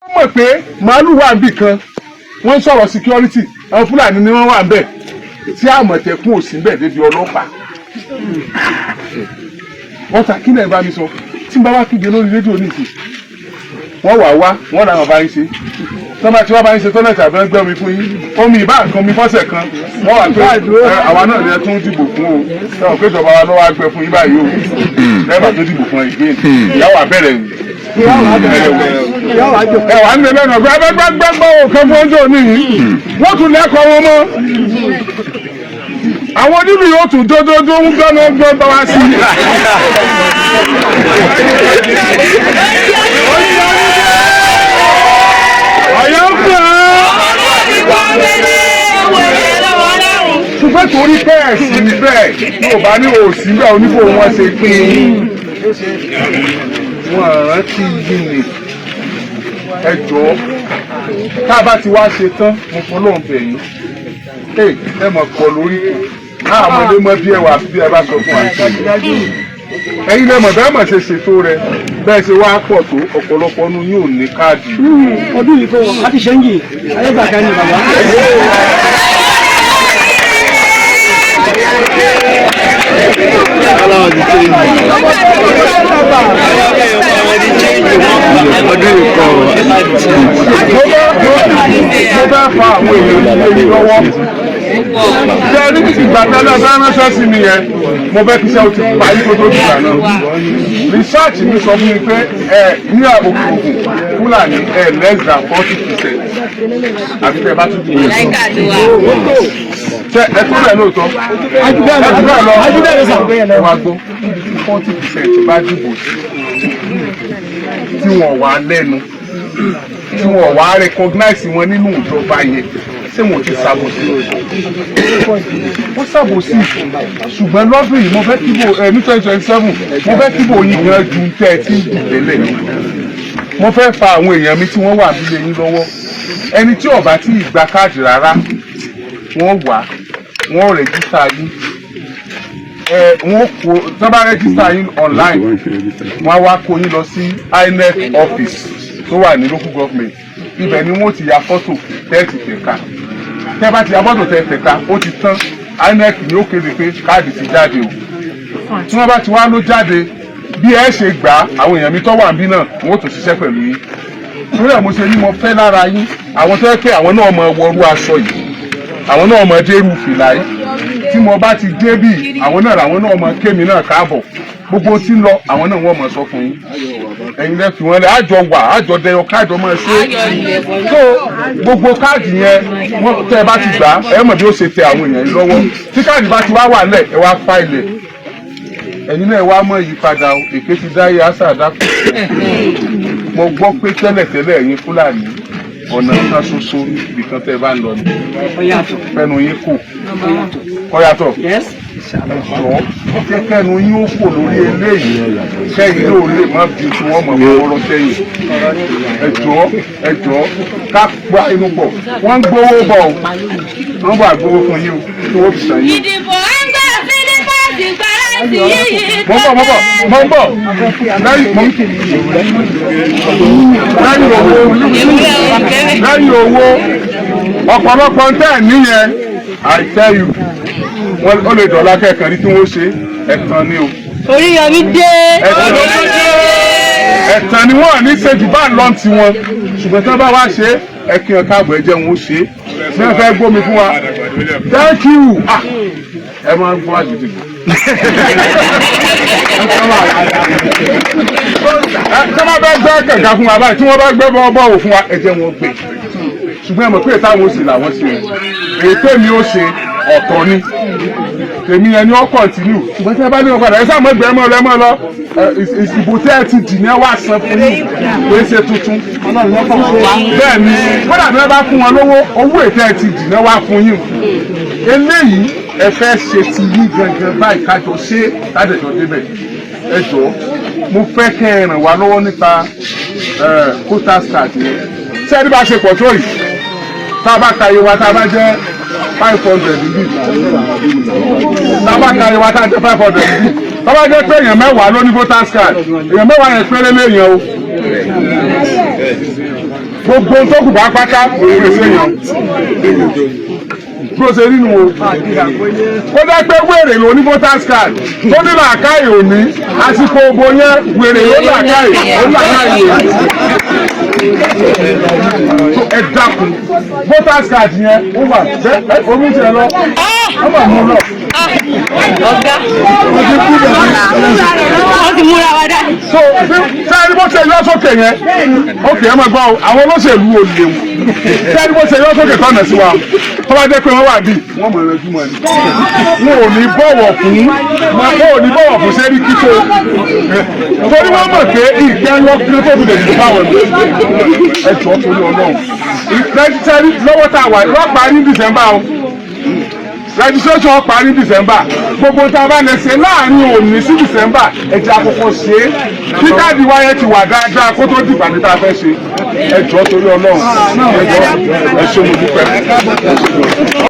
Wọ́n mọ̀ pé màálù wà níbì kan, wọ́n ń sọ̀rọ̀ security, àwọn Fúlàní ni wọ́n wà ń bẹ̀, tí Àmọ̀tẹ́kùn ò sí ń bẹ̀ débi ọlọ́pàá. Wọ́n ta kí lẹ́yìn bá mi sọ tí n bá wá kígbe lórí rédíò nìsín, wọ́n wà wá, wọ́n làwọn bá ń ṣe tọ́ba tí wọ́n bá ń ṣe tọ́lẹ̀tì àbẹ́ gbẹ́ omi fún yín, omi ìbá nǹkan mi fọ́sẹ̀ kan, wọ́n wà pé àwa náà ni ẹ tún dìbò fún o. Ẹ wọ́n pé ìjọba wa ló wá gbẹ fún yín báyìí o, lẹ́bàá tó dìbò fún ẹ again, ìyàwó àbẹ̀rẹ̀ ẹ wà ń lé lẹ́nu ọ̀gbẹ́ ẹgbẹ́gbẹ́gbẹ́ òkè fún oúnjẹ òní yìí. Wọ́n tún lẹ́kọ̀ọ́ wọn mọ́ àwọn onílù yóò tún dódódó ń gbọ́nà gbọ́n bá wá sí. Ọ̀yọ́ ń pè é. Ṣùgbọ́n torí bẹ́ẹ̀ sí ni bẹ́ẹ̀ yóò bá ní òsì bẹ́ẹ̀ oníbò wọn ṣe pín wọn rántí yìí ni. Ẹ jọ̀ọ́, tá a bá ti wá ṣe tán, mo fọlọ́run bẹ̀ yín, ẹ mọ̀ pọ̀ lórí àmọ́ lé mọ́ bí ẹ wà, bí ẹ bá sọ fún wa, ẹ̀yin lẹ́mọ̀ bẹ́ẹ̀ mọ̀ ṣe ṣètò rẹ̀ bẹ́ẹ̀ ṣe wá pọ̀ tó, ọ̀pọ̀lọpọ̀ nu yóò ní káàdì. Ọdún yìí kò láti ṣe ń yìí ayébàká ni bàbá. Ọdún yìí kọ. Mo bá fa àwọn èèyàn ní lọ́wọ́ ṣe ní ìgbà tẹ́lẹ̀ bá ránṣẹ́ sí mi yẹn, mo fẹ́ kí iṣẹ́ o ti parí kó tó dìgbà náà. Research mi sọ fún mi pé ẹ ní Òkè Ògùn, Fúlàní ẹ less than 40%, àbí tẹ bá tún dìbò ṣe ẹ tó bẹ̀ lóòótọ́, ẹ jù bẹ́ẹ̀ lọ. Ẹ wá gbọ́, 40% bá dìbò sí tí wọ́n wà lẹ́nu, tí wọ́n wá recognize wọn nínú ìjọba yẹn, ṣé wọn ò ti ṣàbòsí? Wọ́n ṣàbòsí. Ṣùgbọ́n lọ́dún yìí, mo fẹ́ kíbò ẹ ní 2027, mo fẹ́ kíbò yín gan ju tẹ́ ẹ ti ń dùn tẹ́lẹ̀. Mo fẹ́ fa àwọn èèyàn mi tí wọ́n wà nílé yín lọ́wọ́. Ẹni tí ó bá tí ì gba káàdì rárá, wọ́n wà, wọ́n register yín. Ẹ wọ́n kó tó bá register yín online, wọ́n á wá kó yín lọ sí INEC office tó wà ní local government. Ibẹ̀ ni wọ́n ti ya fọ́tò tẹ́ẹ̀tì tẹ̀ka. Tẹ́ bá ti ya fọ́tò tẹ́ẹ̀tì tẹ̀ka, ó ti tán. INEC ni ó kéde pé káàdì ti jáde o. Tí wọ́n bá ti wá ló jáde, bí ẹ ṣe gbà á, àwọn èèyàn mi tó wà níbí náà, wọ́n ó tún ṣiṣẹ́ pẹ̀lú yín. Torí ẹ̀ mo ṣe ní mo fẹ́ lára yín àwọn tó yẹ pé àwọn náà mọ wọrú aṣọ yìí, àwọn náà mọ dérú fìlà yìí. Tí mo bá ti dé bí, àwọn náà làwọn náà mọ kémi náà káàbọ̀. Gbogbo tí ń lọ, àwọn náà wọ́n mọ̀ sọ fún yín. Ẹ̀yin lẹ́ fi wọ́n lẹ́ àjọ wà, àjọ dẹyọ káàjọ máa ṣe. Tó gbogbo káàdì yẹn, wọ́n tẹ́ ẹ bá ti gbà á, ẹ mọ̀ bí ó ṣe tẹ àwọn èèyàn yìí lọ́wọ́. Tí káàdì bá ti wá wà lẹ̀, ẹ wá fáìlì ẹ̀. Ẹ̀yin náà wá mọ̀ ìyípadà o. Èké ti dáyé àṣà dákú. Mo gbọ́ pé tẹ́lẹ̀tẹ́lẹ̀, ẹ̀yin Fúlàní, ọ̀nà kan ṣoṣo ibìkan tẹ́ ẹ bá ń lọ ni fẹ́nu yín kò kọ́ yàtọ̀. Ẹ̀jọ̀, jẹ́ kẹ́nu yín ó kò lórí eléyìí, kẹ́yìn náà lè má bí tí wọ́n mọ̀ fọwọ́rọ́ sẹ́yìn. Ẹ̀jọ̀, ẹ̀jọ̀, ká pa inú pọ̀. Wọ́n ń gbowó bọ̀ o, wọ́n bá gbowó fún yín o, tí wọ́n fi sàn yín. Ìdìbò ń gbà Fílípàsì gbáradì yìí. Mo ń bọ̀, mo ń bọ̀, mo ń bọ̀. Lẹ́yìn mo lẹ́yìn owó, lẹ́yìn owó, ọ̀pọ̀lọpọ̀ ń tẹ̀ níyẹn. I tell you, wọ́n ó lè dọ̀la kẹ́kàn rí tí wọ́n ṣe ẹ̀tàn ni o. Oríyọmí dé. Ẹ̀tàn ni wọ́n ní ṣe jù bá ń lọ́n ti wọn, ṣùgbọ́n tí wọ́n bá wá ṣe é, ẹ kí wọn káàbọ̀, ẹ jẹ́ wọn ó ṣe é bí wọ́n fẹ́ gbómi fún wa. Thank you. Ah, ẹ máa ń gbọ́ àdìdìbò. Tí wọ́n bá gbẹ́ kànga fún wa báyìí, tí wọ́n bá gbẹ́ bọ́ọ̀wò fún wa, ẹ jẹ́ wọn gbé. Ṣùgbọ́n ẹ mọ̀ pé táwọn ó sì làwọn ṣe, ètò èmi ó ṣe ọ̀tọ̀ ni tèmi yẹn ni ó continue. Ṣùgbọ́n tí wọ́n bá ní wọn padà, ẹ sáà mọ̀ gbẹ́ mọ́ lọ, ẹ mọ́ lọ. Ìbò tẹ́ ẹ ti dì ní ẹ wá san fún yín, kò é ṣe tuntun. Bẹ́ẹ̀ ni, kódà bí wọ́n bá fún wọn lówó, owó ètò ẹ ti dì ní ẹ wá fún yín. Eléyìí ẹ fẹ́ ṣe ti yín gangan báyìí, kájọ ṣe kádẹ̀jọ débẹ̀. Ẹ jọ̀ọ́, mo fẹ́ kẹ́ ẹ ràn wá lọ́wọ́ nípa quota start yẹn. Ṣé ẹni bá ṣe pọ̀ tó yìí, tá a bá ka iye wa, tá a bá jẹ́ 500 níbí, tá a bá ka iye wa, tá a jẹ́ 500 níbí, tá a bá jẹ́ pé èèyàn 10 ló ní voters card, èèyàn 10 yẹn péré léèyàn o. Gbogbo tó kù bá pátá pèsè yàn bí ó ṣe rí nu o. Kó jẹ́ pé wèrè ló ní voters card tó ní làákàyè òní, àsìkò òbò yẹn, wèrè ló làákàyè, ó làákàyè òní. Ẹ dákun, voters card yẹn, ó wà bẹ́ẹ̀, omi tiẹ̀ lọ, ó mà mú lọ. Ọ̀gá, wọ́n ti múra wa dá. So sẹ́ẹ̀rí bó ṣe yọ sókè yẹn, ókè, ẹ máa gbọ́ o, àwọn olóṣèlú ò léwu. Sẹ́ẹ̀rí bó ṣe yọ sókè tọ̀nà sí wa, tó bá jẹ́ pé wọ́n wà bí wọ́n mọ̀ ẹ̀rọ jùmọ̀ ni, wọn ò ní bọ̀wọ̀ fún sẹ́ríkì tó, torí wọ́n mọ̀ pé ìgbẹ́ lọ́kùnrin tó fi lè dìbò fáwọn ẹ̀. Ẹ jọ, torí Ọlọ́run, rẹ́jísẹ́rí lọ́wọ́ tá a wà, wọ́n parí ní December o, registration parí December. Gbogbo tá a bá lè ṣe láàrin òní sí December, ẹ jẹ́ àkọ́kọ́ ṣe é, kí káàdì wáyé ti wà dáadáa kó tó dìgbà ní tá a fẹ́ ṣe. Ẹ jọ̀ọ́, torí Ọlọ́run, ẹ jọ̀ọ́, ẹ ṣé, mo dúpẹ́.